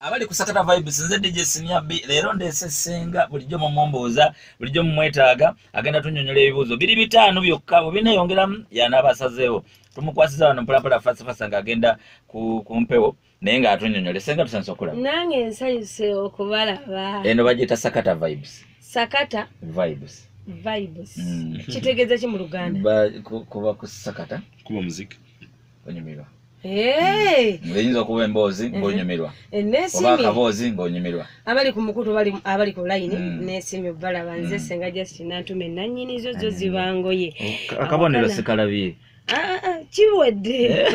Abali ku Sakata Vibes, nze DJ Senior B. Leero ndeese Ssenga, bulijjo mumumbuuza, bulijjo mumwetaaga, agenda tunnyonnyola ebibuuzo biri 5 byokka, bwe bineeyongeramu y'anaaba asazeewo. Tumukwasiza wano mpolampola fasafasa ng'agenda ku mpewo, naye ng'atunnyonnyola. Ssenga, tusanyuse okulaba. Nange nsanyuse okubalaba. Eno bagiyita Sakata Vibes. Sakata Vibes. Vibes. Kitegeeza ki mu Luganda? Kuba ku sakata. Kuba muziki. Onyumirwa. Ng'eyinza okuba emboozi ng'onyumirwa. Oba akaboozi ng'onyumirwa. Abali ku mukutu abali ku layini neesiimye okubalaba. Nze Ssenga Justine Nantume nannyini zo zo ziba ngoye. Akabonero sikalabye. Kiwedde.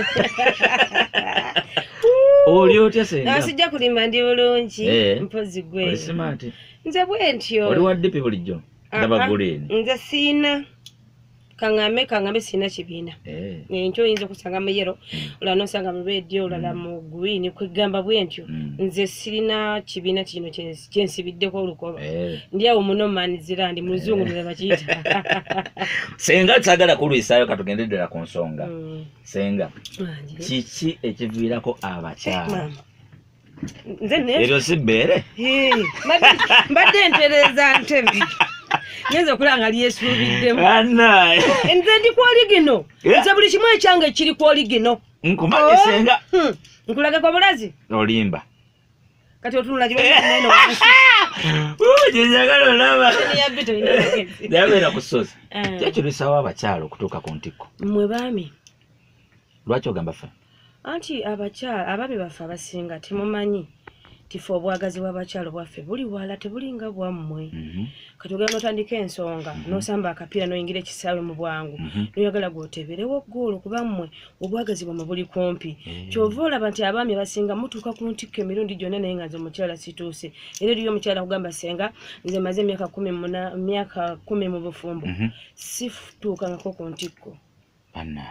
Oli otya Ssenga? Sijja kulimba, ndi bulungi. Mpozi gwe. Oli smart. Nze bwe ntyo. Oli wa DP bulijjo? Ndaba green. Nze siina. Kangambe sina kibiina. Enkyo oyinza okusanga mu yellow, olala n'osanga mu red, olala mu green, kwegamba bwe ntyo. Nze sirina kibiina kino kyensibiddeko olukoba. Ndi awo muno manzirandi mu luzungu lwe bakiyita. Ssenga, saagala kulwisaayo, katugende ddala ku nsonga. Ssenga, kiki ekiviirako abakyala? Eryo si bbeere? Mbadde ntereeza ntebe. Ngenze okulaba nga lyesuubiddemu. Nze ndi ku oligino. Nze buli kimu ekyange kiri ku oligino. Nkumanyi Ssenga. Nkulage kwa bulazi? Olimba. Kati otunula eno wansi. Gye njagala olaba. Nabeera ku ssozi. Ki ekirwisawo abakyala okutuuka ku ntikko? Mmwe baami. Lwaki ogamba ffe? Anti abakyala abaami baffe abasinga temumanyi tife obwagazi bw'abakyala bwaffe buli wala, tebulinga bwammwe. Kati ogenda n'otandika ensonga, n'osamba akapiira n'oyingira ekisaawe mu bwangu, n'oyagala gw'oteeberewo ggoolo, kuba mmwe obwagazi bwammwe buli kumpi. Kyova olaba nti abaami abasinga mutuuka ku ntikko emirundi gyonna, naye nga nze omukyala situuse. Era eriyo omukyala akugamba, "Ssenga, nze maze emyaka 10 mu bufumbo, situukangako ku ntikko."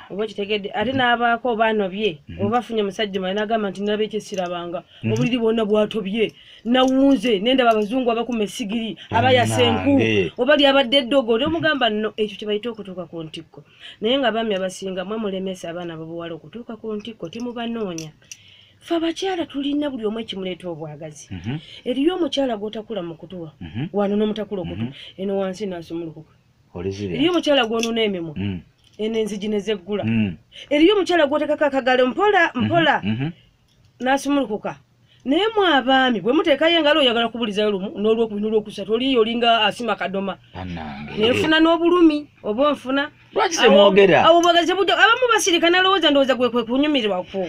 Oba okitegedde? Ate n'abaako oba anobye, oba afunye omusajja omulala, n'agamba nti nalaba ekyesirabanga, obuliri bwonna bwatobye, nawunze nendaba abazungu abakuma essigiri abayasa enku, oba lyabadde eddogo. N'omugamba nno ekyo kye bayita okutuuka ku ntikko. Naye nga abaami abasinga mwe mulemesa abaana b'obuwala okutuuka ku ntikko, temubanoonya. Ffe abakyala tulina buli omu ekimuleeta obwagazi. Eriyo omukyala gw'otakula mu kutuwa wano n'omutakula okutu eno wansi n'asumulukuka. Eriyo omukyala gw'onuuna emimwa, eno enzigi ne zeggula. Eriyo omukyala gw'oteekako akagalo mpola mpola n'asumulukuka. Naye mwe abaami bwe muteekayo engalo, oyagala kubulizayo lumu n'olwokubiri n'olwokusatu, oliyo olinga asima kadoma, nenfuna n'obulumi oba onfuna. Lwaki temwogera? Awo obwagazi bujja. Abamu basirika, nalowooza ndowooza gwe kwe kunyumirwa kwo,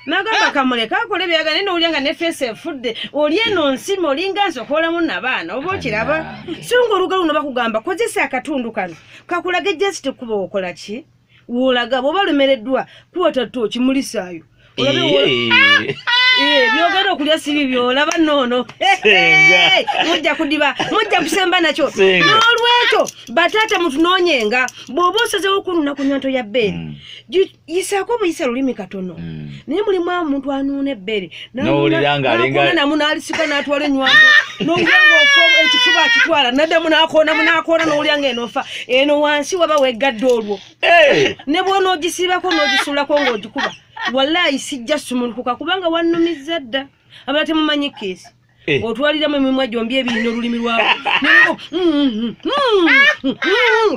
n'agamba kamuleka akole byagala, naye n'owulira nga ne face efudde, oli eno nsima, olinga nsokoolamu nabaana, oba okiraba? So nga olugalo luno bakugamba kozesa akatundu kano kakulage just kuba okola ki wolaga bw'oba lumereddwa kuwata ttooki mulisaayo. Byogera okulya sibi byolaba noono, mujja kudiba, mujja kusemba nakyo. N'olwekyo bataata mutunoonyenga, bw'oba osazewo kununa ku nywanto ya bbeere, yisaako buyisa lulimi katono. Naye mulimu omuntu anuuna ebbeere namu n'alisika n'atwala enywanto, n'owulira ng'ofa, ekifuba akitwala, naddamu n'akoonamu n'akoona, n'owulira ng'enoofa eno wansi waba weggadde olwo. Ne bw'onoogisiibako n'ogisuulako ng'ogikuba, wallayi sijja sumulukuka, kubanga wannumizza dda. Abala temumanyi kiss, otwaliramu emimwa gyombi ebiri n'olulimi lwawe,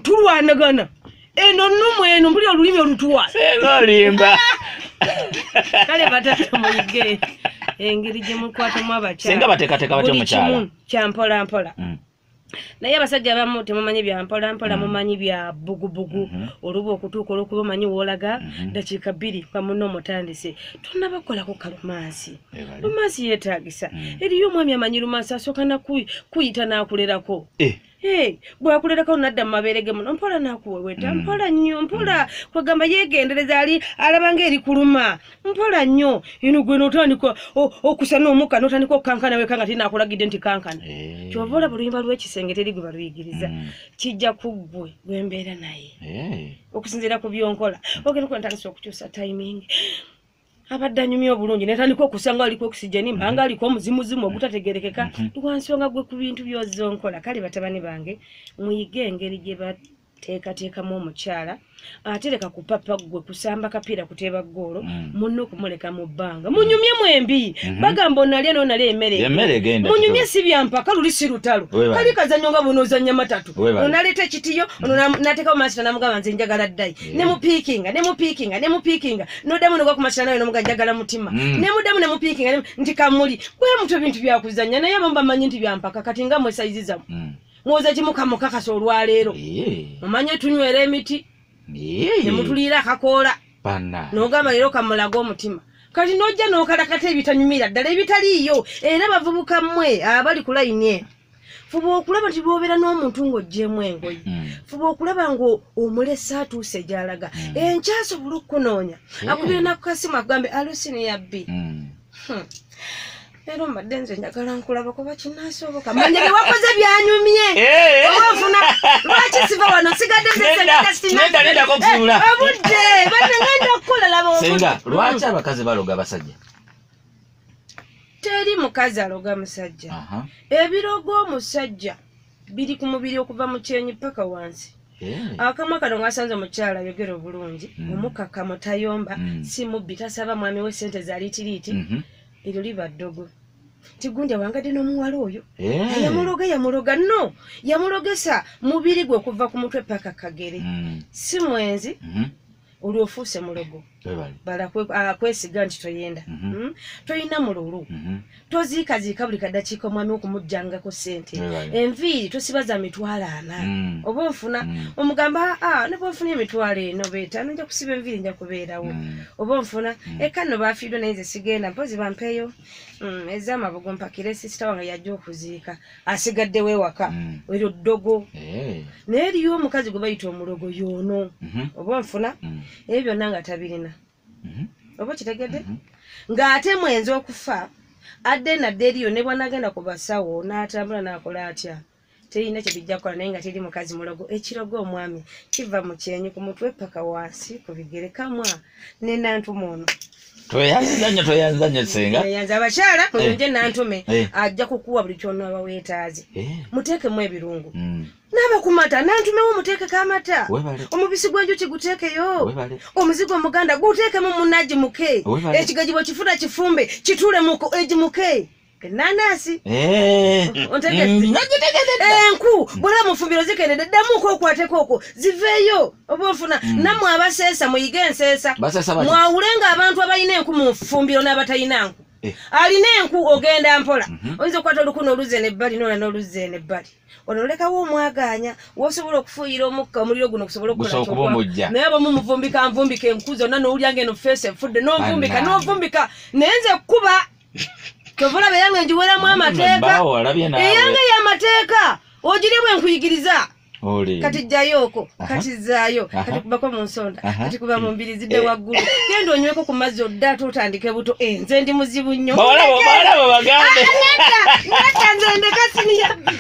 tulwanagana eno nnumu eno mpulira olulimi olutwala. Olimba. Kale batata muyige engeri gye mukwatamu abakyala. Senga bateekateeka batya omukyala? Kya mpola mpola. Naye abasajja abamu temumanyi bya mpola mpola, mumanyi bya bugubugu. Oluba okutuuka olwokuba omanyi woolaga dakiika 2 nga munno omutandise, tonnabakolako kalumansi. Lumansi yeetagisa. Eriyo omwami amanyi lumansi, asooka nakuyita n'akulerako. Bwakulerako nadda mu mabeere ge muno mpola, nakuweweta mpola nnyo mpola, kwegamba yeegendereza, ali alaba ng'eri kuluma mpola nnyo. Eno gwe n'otandika okusa n'omukka, n'otandika okukankana weka nga tinaakulagidde nti kankana. Kyova olaba oluyimba lw'ekisenge teri gwe baluyigiriza, kijja ku ggwe gwembeera naye okusinziira ku byonkola. Ogenda okuba ntandise okukyusa timing, abadde anyumya obulungi netandika okusanga aliko oxygen, mbanga aliko omuzimuzimu ogutategerekeka, lwansonga gwe ku bintu byozza onkola. Kale batabani bange muyige engeri gye Teekateekamu omukyala, ate leka kupapa ggwe kusamba kapiira kuteeba ggoolo, munno okumuleka mu bbanga. Munyumye mwembi, bagamba onalya n'onalya emmere Emmere egenda, munyumye, si byampaka, luli si lutalo. Weebale. Kali kazannyo nga bunoozannya matatu. Weebale. Ono n'aleeta ekitiyo, ono n'ateekawo masita n'amugamba nze njagala ddayi, ne mupiikinga ne mupiikinga ne mupiikinga, n'oddamu nogwa ku masita nawe n'omugamba njagala mutima, ne muddamu ne mupiikinga nti kamuli bwe mutyo. Bintu byakuzannya, naye abamu bamanyi nti byampaka. Kati nga mwe sayizi zammwe, mwoza kimu kamukakasa olwaleero, mumanye tunywera emiti ne mutuliira akakoola, n'ogamba leero kamulaga omutima. Kati n'ojja n'okalakata ebitanyumira ddala ebitaliiyo. Era bavubuka mmwe abali ku layini eno, fuba okulaba nti lw'obeera n'omuntu ng'oggyemu engoye, fuba okulaba ng'omulese atuuse gy'alaga, enkya asobola okukunoonya, akubira nakukasimu akugambe, "Hello Senior B, leero mbadde nze njagala nkulaba kuba kinaasoboka." Manya bye wakoze byanyumye. Oba nfuna lwaki siva wano nsigadde nze. Nedda, Senga. Nedda, nedda, kokuzuula. Obudde banne ngenda kukola, laba obudde. Senga, lwaki abakazi baloga abasajja? Teri mukazi aloga musajja. Ebirogo omusajja biri ku mubiri okuva mu kyenyi paka wansi. Akamwa kano ngasanze omukyala ayogera obulungi, omukakamu, tayomba, si mubbi, tasaba mwami we sente za liitiriiti, eryo liba ddogo. Tigundi awangadde n'omuwala oyo, yamuloga, yamuloga no yamulogesa mubiri gwe okuva ku mutwe paka kagere. Si mwenzi, olwo ofuuse mulogo. Webale. Bala akwesiga nti toyenda. Toyina mululu, toziikaziika buli kadakiika omwami okumuggyangako ssente. Webale. Enviiri tosiba za 400,000. Oba onfuna, omugamba, "Aa, ne bwonfuna emitwalo eno oba 5 nja kusiba enviiri, nja kubeerawo." Oba onfuna, eka nno bafiiddwa naye nze sigenda, mpozi bampeeyo ez'amabugo mpakire sisita wange yajja okuziika asigaddewo ewaka. Eryo ddogo. Naye eriyo omukazi gwe bayita omulogo y'ono. Oba onfuna, ebyo byonna nga tabirina. Oba okitegedde, ng'ate mwenzi okufa adde nadde eriyo ne bwanagenda ku basawo n'atambula n'akola atya, terina kye bijja kukola, naye nga teri mukazi mulogo. Ekirogo omwami kiva mu kyenyi, ku mutwe paka wansi ku bigere, kamwa ne nantume ono. Tweyanziza nnyo, tweyanziza nnyo senga. Yanze abakyala muyonje nantume, ajja kukuwa buli kyonaba weetaaze. Muteekemu ebirungo, naaba ku mata, nantumewo muteekeko amata, Webale. omubisi gw'enjuki guteekeyo, Webale. omuzigo omuganda guteekemu munagimuke, Webale. ekigaji bwekifuna kifumbe kituulemuko egimuke, enanasi. Ontegedde? Nagitegedde dda. Enku bwera mufumbiro zikendedde, ddamuko okwateko okwo ziveeyo. Oba onfuna, nammwe abaseesa muyige enseesa. Baseesa batya? Mwawulenga abantu abalina enku mu nfumbiro n'abatalina nku. Alina enku ogenda mpola, oyinza okukwata oluku n'oluzza nebbali nola n'oluzza eno ebbali, ono olekawo omwagaanya wosobola okufuuyira omukka, omuliro guno gusobole okukola Gusobola ky'okola. okubumbujja. Naye abamu muvumbika nvumbika enku zonna, n'owulya ng'eno feesi efudde, n'onvumbika Bannange. n'onvumbika, naye nze kuba kyova olaba eyange ngiweramu amateeka. Bbaawo walabye naawe. Eyange y'amateeka ogiri bwe nkuyigiriza. Oli. Kati jjayooko, kati zzaayo, kati kubako mu nsonda, kati kuba mu mbiri zidde waggulu, genda onyweko ku mazzi odde ate otandike buto. Nze ndi muzibu nnyo. Bawalabo, bawalabo bagambe. Nedda, nedda, nze ndeka Senior B.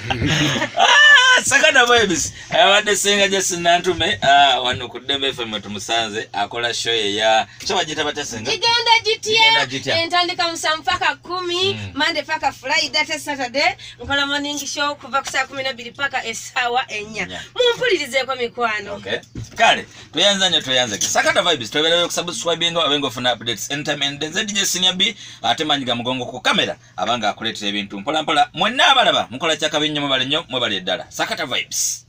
Sakana Vibes. Abadde Senga Jesse Nantume, wano ku Ddembe FM tumusanze akola show ye ya show bagiyita batya, Senga? Kigenda Kigenda gitya. Gitya. Entandika 7 paka 10, Monday paka Friday, ate Saturday nkola morning show kuva ku saa 12 paka essaawa 4. 4. Mumpulirizeeko mikwano. Okay. Kale, tweyanza nnyo, tweyanze. Sakata Vibes, twebeerayo okusubscribinga wabenga ofuna updates anytime and nze DJ Senior B, ate manyiga mugongo ku kamera abanga akuleetera ebintu mpola mpola. Mwenna abalaba mukola kyakabi nnyo, mwebale nnyo, mwebale ddala. Sakata Vibes.